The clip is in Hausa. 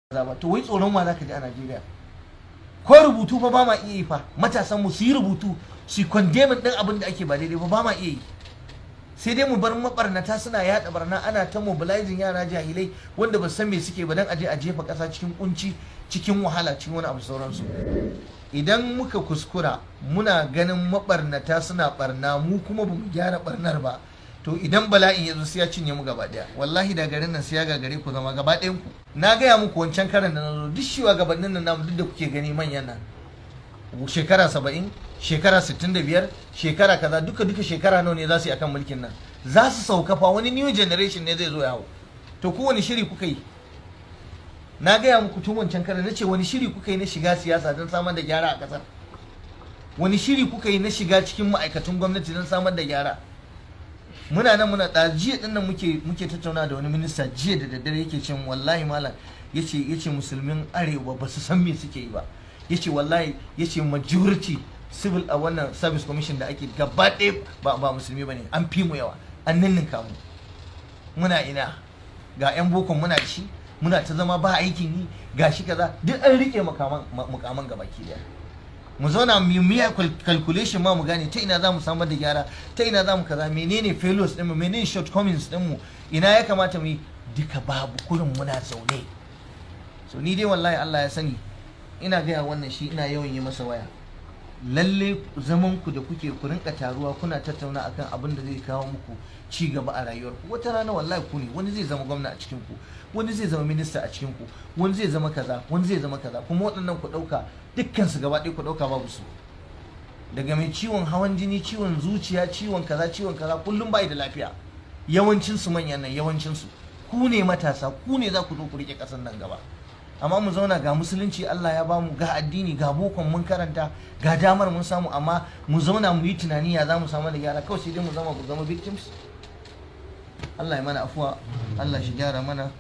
Kaza ba. To wai tsoron wa zaka ji a Najeriya? Ko rubutu fa ba ma iya yi fa. Matasan mu su yi rubutu su condemn din abin da ake ba daidai ba, ba ma iya yi. Sai dai mu bar mabarnata suna yada barna, ana ta mobilizing yara jahilai wanda ba san me suke ba, dan aje a jefa kasa cikin kunci, cikin wahala, cikin wani abu sauransu. Idan muka kuskura muna ganin mabarnata suna barna, mu kuma bamu gyara barnar ba, to idan bala'in ya zo sai ya cinye mu gaba daya. Wallahi da garin nan sai ya gagare ku zama gaba ɗayan ku. Na gaya muku wancan karan da na zo, duk shugabannin nan namu duk da kuke gani manyan nan, shekara 70, shekara 65, shekara kaza, duka duka shekara nawa ne za su yi akan mulkin nan? Za su sauka fa, wani new generation ne zai zo ya hau. To ku wani shiri kuka yi? Na gaya muku tun wancan karan, na ce wani shiri kuka yi na shiga siyasa don samar da gyara a kasar? Wani shiri kuka yi na shiga cikin ma'aikatan gwamnati don samar da gyara? Muna nan muna da jiya din nan muke tattauna da wani minista jiya da daddare, yake ce wallahi malam, yace musulmin Arewa ba su san me suke yi ba. Yace wallahi, yace majority civil a wannan service commission da ake gaba ɗaya ba musulmi bane. An fi mu yawa, an ninninka mu. Muna ina? Ga 'yan bokon muna da shi, muna ta zama ba aikin yi, ga shi kaza, duk an rike mukaman gabaki daya. Mu zauna mu yi calculation ma mu gane ta ina za mu samar da gyara, ta ina za mu kaza, menene failures ɗinmu, menene shortcomings ɗinmu, ina ya kamata mu yi. Duka babu, kurin muna zaune. So ni dai wallahi Allah ya sani, ina gaya wannan shi, ina yawan yi masa waya. Lalle zaman ku da kuke, ku rinka taruwa kuna tattauna akan abin da zai kawo muku ci gaba a rayuwar ku. Wata rana wallahi ku ne, wani zai zama gwamna a cikin ku, wani zai zama minista a cikin ku, wani zai zama kaza, wani zai zama kaza. Kuma waɗannan ku ɗauka dukkan su gaba ɗaya, ku ɗauka babu su. Daga mai ciwon hawan jini, ciwon zuciya, ciwon kaza, ciwon kaza, kullum bai da lafiya. Yawancin su manyan nan, yawancin su ku ne matasa, ku ne za ku zo ku rike ƙasar nan gaba. Amma mu zauna, ga musulunci Allah ya bamu, ga addini, ga bokon mun karanta, ga damar mun samu, amma mu zauna mu yi tunani ya za mu samu da gyara? Kawai sai dai mu zama victims. Allah ya mana afuwa, Allah shi gyara mana.